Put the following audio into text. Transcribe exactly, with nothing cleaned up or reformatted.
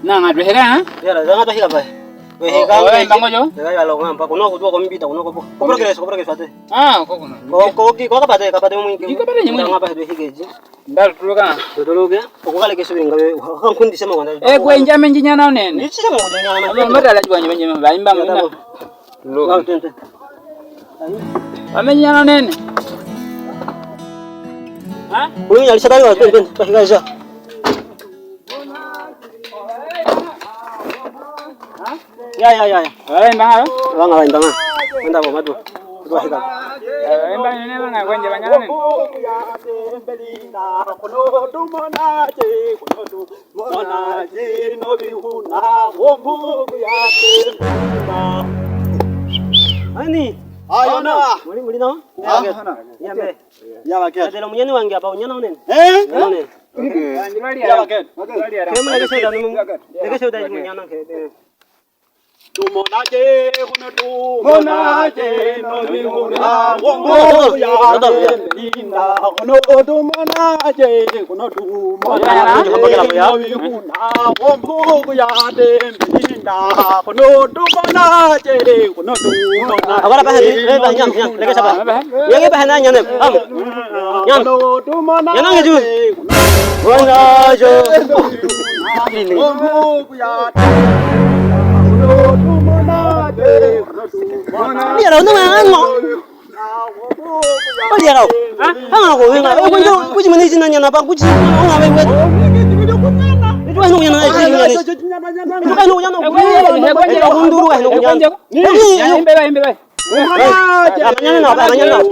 Nanga twahika, ha? Yala, nanga twahika pa. Twahika. Oh, oh, mbango jo? Yala, yala, ngam pa. Kuno kutuwa kombita, kuno ko. Ko progress, ko progress ate. Ah, ko kuno. Ko, ko ki, ko kapate, kapate mwingi. Ki kapate mwingi. Nanga pa twahika ji. Ndal tuloka. Tuloka. Ko kale ke subinga we. Kan kundi sema kwanda. Eh, kwe njame njinyana onene. Ni sema kwanda nyana. Aba mbata la jwa njame njame ba imba muna. Amenyana nene. Ha? Uyu nyali sata yo, pen, pen, pen, pen. Ya, ya, ya, ya. Eh, mbanga. Mbanga, mbanga. Wenda bo madu. Kutuwa hika. Eh, mbanga nene, mbanga, kwenje, mbanga nene. Ani? Ayona. Muli, muli na? Ah, ya, hana. Ya, mbe. Ya, baket. Adela munyani wange apa, unyana onene. Eh? Unyana onene. Ya, baket. Kemu na kese da, kese da munyana ke. Tumonaje, kuno tumonaje, no bihuna, wongo ya, linda, kuno tumonaje, kuno tumonaje, no bihuna, wongo ya, linda, kuno tumonaje, kuno tumonaje. Abara ba, eh, ba, nyam, nyam, leke saba. Leke ba na nyam, am. Nyam. Kuno tumonaje. Nyam ngeju. Kuno tumonaje. Biara, undu ma ngo. Biara. Anga ko, anga ko, kuji mani jina nyana pa, kuji, anga we, we. Itu anu nyana, itu anu nyana. Itu anu nyana. Itu anu nyana. Imbe ba, imbe ba. Amanyana na, amanyana na.